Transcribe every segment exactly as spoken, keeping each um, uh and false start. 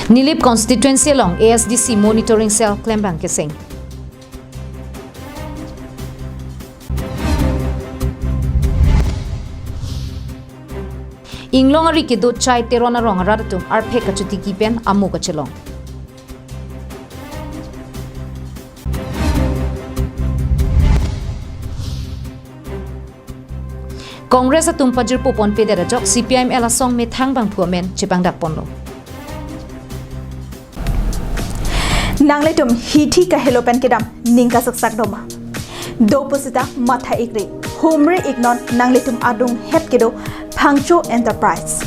Nilip constituency along A S D C monitoring cell klembang keseng. Inglong ari kedo Chai Teron arong arat atum arphek kachotiki pen amo kachelong. Congress atum pajirpo ponpedet ajok C P I M L asong methang bangphu amen chepangdak ponlo. Nanglitum hithi kahelo pen kedam ning kasaksak doma. Do pusita matha ikri. Humri iknon nanglitum adung het kedo Phangcho Enterprise.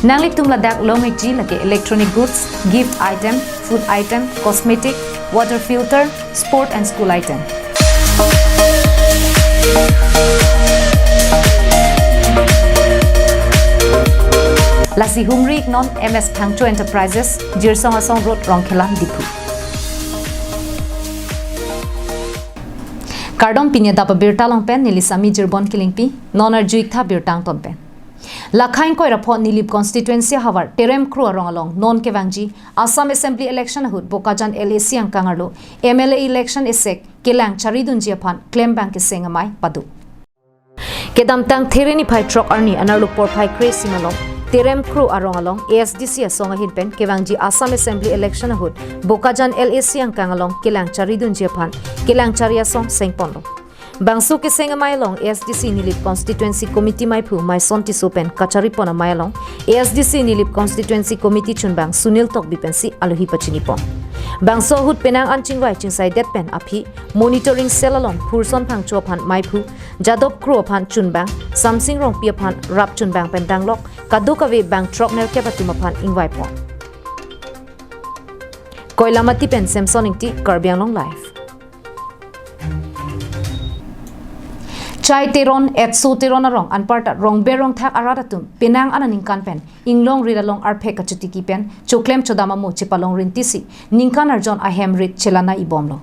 Nanglitum ladak long ikji lake electronic goods, gift item, food item, cosmetic, water filter, sport and school item. Lasi humri iknon M S Phangcho Enterprises, Jirsong Asong Road, Rongkhelan, Diphu. Kardom, pini adap abirta along pen neli Sami Jirbon Kilingpi, non arju iktha birta angton pen. Lakhai ingkoi ra pho Nilip constituency ahavar Terem Kro arong along non kevangji Assam Assembly election ahut Bokajan L A C angkang arlo M L A election esek kelang charidunji aphan klembang keseng amei pado. Kedamtang There niphai throk arni anerlo porphai kre-isi malom Terem Kro arong along A S D C asong ahin pen kevangji Assam Assembly election ahut Bokajan L A C angkang along kelang charidunji aphan kelang chari asong sengponlo. Bangso keseng amei along A S D C Nilip Constituency Committee meiphu Maison Tisso pen kacharipon amei along A S D C Nilip Constituency Committee chunbang Sunil Tokbi pensi alohi pachinipon. Bangso ahut penang an chingvai chingsaidet pen aphi monitoring cell along Phurson Phangcho aphan meiphu, Jadop Kro aphan chunbang, Samsing Rongpi aphan rap chunbang pen danglok kadokave bang throk nerkep atum aphan ingvaipon. Koilamati pen Samson Ingti, Karbi Anglong Live. Chai Teron, Etso Teron arong anparta Rongber Rongthak arat atum penang an aningkan pen inglong rit along arphek kachotiki pen choklem chodam amo chepalong rintisi ningkan arjon ahem rit chelanai ibomlo.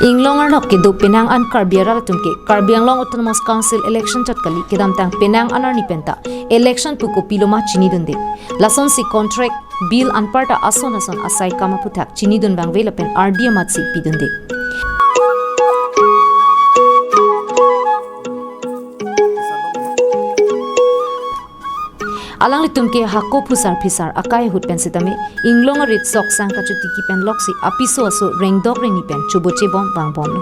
Inglong arlok kedo penang an Karbi arat atum ke Karbi Anglong Autonomous Council election chot kali, kedamtang penang an arni penta election pu kopiloma chinidunde. Lasonsi contract, bill anparta ason ason asai kam aphuthak chinidun vangve lapen ardi amatsi pidunde. Alanglitum ke hako phusar phisar akai ahut pen sitame inglong arit sok sang kachotiki pen loksi apiso aso rengdok rengni pen chobochebom vangbomlo.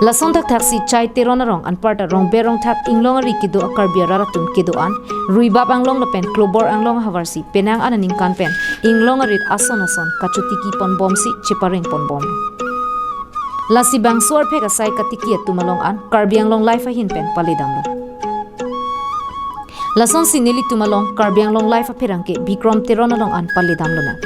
Lason thakthaksi Chai Teron arong anparta Rongber Rongthak inglong ari kedo a-Karbi arat atum kedo an Ruibap Anglong lapen Klobor Anglong ahavarsi penang an aningkan pen inglong arit ason ason kachotiki ponbomsi chepareng ponbomlo. Lasi bangso arphek asai katiki atum along an Karbi Anglong Live ahin pen paledamlo. Lasonsi nelitum along Karbi Anglong Live apherangke Bikrom Teron along an paledamlonang.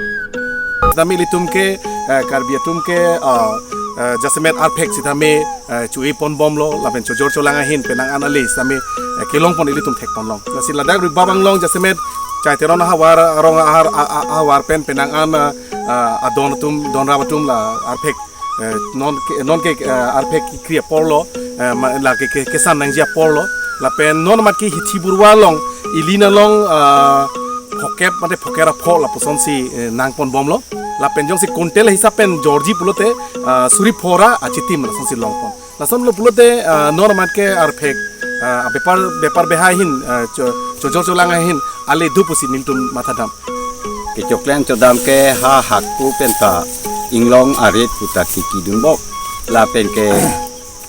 Sitame ilitum ke, eh, Karbi atum ke, ah, eh, jasemet arphek sitame, eh, chu-e ponbomlo, lapen chojor cholang ahin penang an ale sitame, eh, kelongpon ilitum thekponlong. Lasi ladak Ruibap Anglong jasemet Chai Teron ahavar arong ahar, a, a, ahavar pen penang an, ah, ah, adon atum, don rap atum la arphek eh, non ke, non ke, eh, arphek kekri aporlo, eh, ma, la ke, ke, kesan nangji aporlo, lapen non mat ke hithi burwa along, ili along, ah, phokep, mate phoker apho lapusonsi, eh, nangponbomlo, lapen jongsi quintal hisap pen jorji pulote, ah, suri phora achitim lasonsi longpon. Lasonlo pulote, ah, non mat ke arphek, ah, bepar, bepar behai ahin, ah, cho-, chojor cholang ahin, ale do pusi nelitum mathadam. Kechoklem chodam ke ha hako penta inglong arit puta tikidunbom. Lapen ke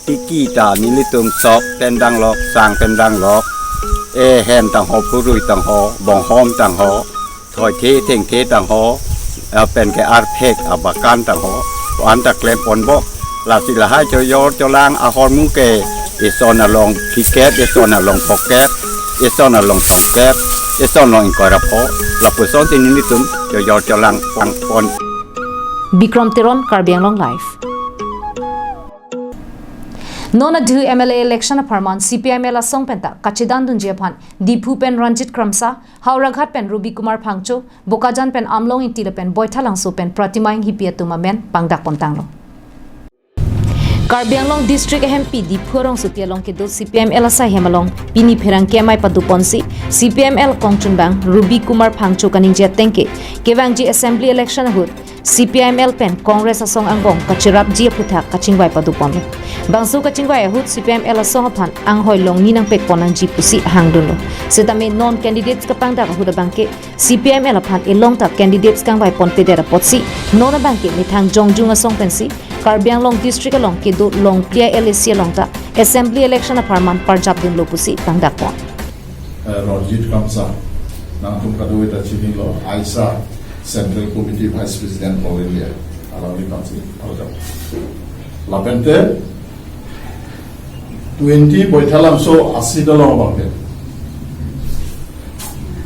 tiki ta nelitum sok pen danglok, sang pen danglok, ehem tangho, phurui tangho, bonghom tangho, thoithe thengthe tangho, lapen ke arphek abakan tangho, anta klemponbom. Lasi lahai chojor cholang ahormu ke ison along phikep, ison along phokep, ison along thomkep, ison along ingkoi ra pho, lapusonsi nelitum chojor cholang pangpon. Bikrom Teron, Karbi Anglong Live. Non adhu M L A election apharman C P I M L asong penta kachedandunji aphan Diphu pen Ranjit Kramsa, Howraghat pen Ruby Kumar Phangcho, Bokajan pen Amlong Ingti lapen Baithalangso pen Pratima Enghipi atum amen pangdakpontanglo. Karbi Anglong District ahempi Diphu rongsopi along kedo C P I M L asai hem along pini pherangke amei padoponsi C P I M L kongchunbang Ruby Kumar Phangcho kaningje atengke kevangji assembly election ahut C P I M L pen Congress asong angbong kacherapji aphuthak kachingvai padoponlo. Bangso kachingvai ahut C P I M L asong aphan anghoi longni nangpekpon nangji pusi hangdunlo. Setame non candidates kapangdak ahut abangke C P I M L aphan elong ta candidates kangvaiponpedet apotsi non abangke methang jongjung asong pensi Karbi Anglong District along kedo Longplia L A C along ta assembly election apharman parjapdunlo pusi pangdakpon. Eh, Ranjit Kramsa, nangtum kadokave ta chinilo, AISA Central Committee Vice President All India, alangli aphansi parjap. Lapente twenty Baithalangso a-seat along abangke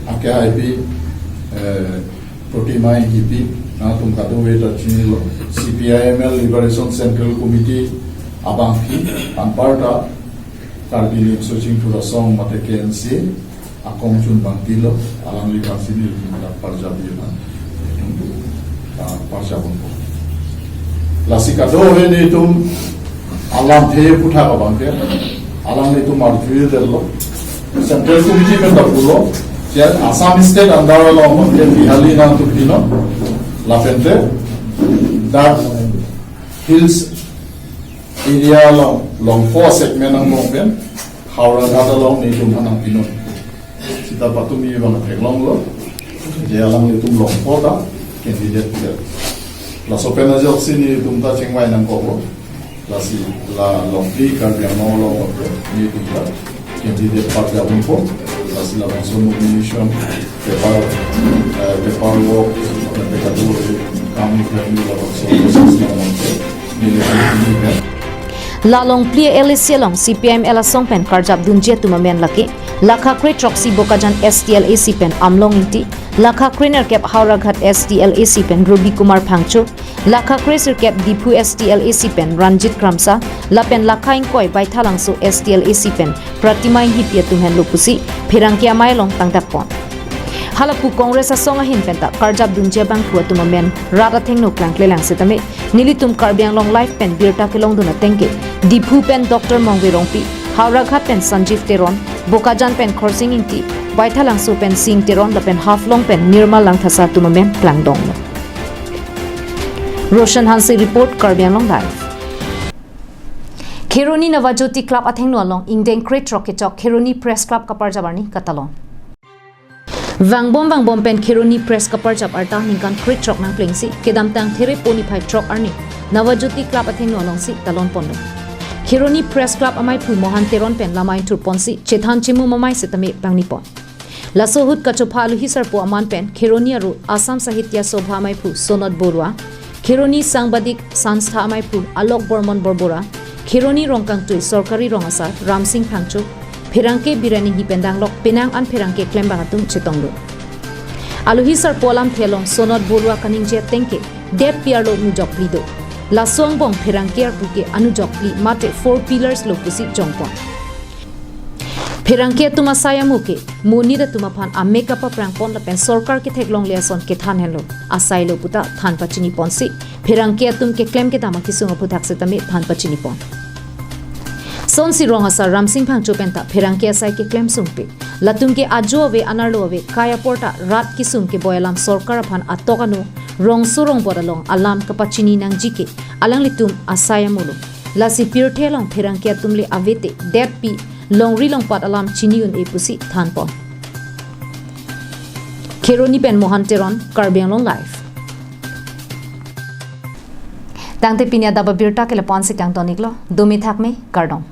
akehaipi, eh, Protima Enghipi, nangtum kadokave ta chinilo, C P I M L Liberation Central Committee abangpi, anparta Karbi Limso Chingthur Asong mate K N C akongchunbang tilo, alangli aphansi nelitum ta parjapji aphan ah, parjapdunpo. Lasi kadokave nelitum alamthe aphuthak abangke alanglitum arjudetlo. Central Committee pen ta pulo, je Assam State under along abangke Bihari nangtum pilo, lapente dak Hills area along Longpo segment angbong pen Howraghat along nelitum aphan nangpinon. Seta patumi abang theklonglo, je alanglitum Longpo ta candidate ke. Laso pen ajoksi nelitum ta chingvai nangkoklo. Lasi la Longpli Karbi Anglong along nelitum ta candidate parjapdunpo. Lasi labangso nomination paper, eh, paperwork, paper kam kami labangso process labangso nelitum nelitum. La Longpli L A C along C P I M L asong pen karjapdunji atum amen lake lakha kre throksi Bokajan S T L A C pen Amlong Ingti, lakha kre nerkep Howraghat S T L A C pen Ruby Kumar Phangcho, lakha kre sirkep Diphu S T L A C pen Ranjit Kramsa, lapen lakha ingkoi Baithalangso S T L A C pen Pratima Enghipi atum henlo pusi pherangke amei along pangdakpon. Halapu Congress asong ahin penta karjapdunji abangphu atum amen rat athengno klangklelang setame nelitum Karbi Anglong Live pen birta kelongdun atengke Diphu pen Doctor Mongve Rongpi, Howraghat pen Sanjeev Teron, Bokajan pen Khorsing Ingti, Baithalangso pen Sing Teron lapen Haflong pen Nirmal Langthasa atum amen klangdunglo. Roshan Hanse report, Karbi Anglong Live. Kheroni Navajyoti Club athengno along ingdeng kre throk kechok Kheroni Press Club kaparjap arni katalon. Vangbom vangbom pen Kheroni Press kaparjap arta ningkan kre throk nangplengsi kedamtang There Po niphai throk arni Navajyoti Club athengno alongsi talonponlo. Kheroni Press Club ameiphu Mohan Teron pen lamai thurponsi chethan chimum amei setame pangnipon. Laso ahut kachopha aluhi sarpo aman pen Kheroni aro Assam Sahitya Sobha ameiphu Sonod Borua, Kheroni Sangbadik Sanstha ameiphu Alok Bormon Borbora, Kheroni Rongkangtui Sorkari Rong Asar Ramsing Phangcho, pherangke Birani Hi pen danglok penang an pherangke klembang atum chetonglo. Aluhi sarpo alamthe along Sonod Borua kaningje atengke dep pi arlo nujokpli do. Laso angbong pherangke arpu ke anujokpli mate four pillars lo pusi jongpon. Pherangke atum asai amo ke monit atum aphan amek kapaprangpon lapen sorkar ketheklongle ason kethan henlo asai lo puta than pachiniponsi pherangke atum keklem kedam akesung aphuthak setame than pachinipon. Sonsi Rong Asar Ramsing Phangcho penta pherangke asai keklem sungpi, latum ke ajo ave anerlo ave kai apor ta rat kesung keboi alam sorkar aphan atok ano rongso rongbot along alam kapachini nangji ke alanglitum asai amolo. Lasi pirthe along pherangke atum le avete dep pi longri longpat alam chini un-e pusi thanpon. Kheroni pen Mohan Teron, Karbi Anglong Live. Tangte pini adap abirta ke lapu-ansi kangton-iklo, dome thakme, kardom.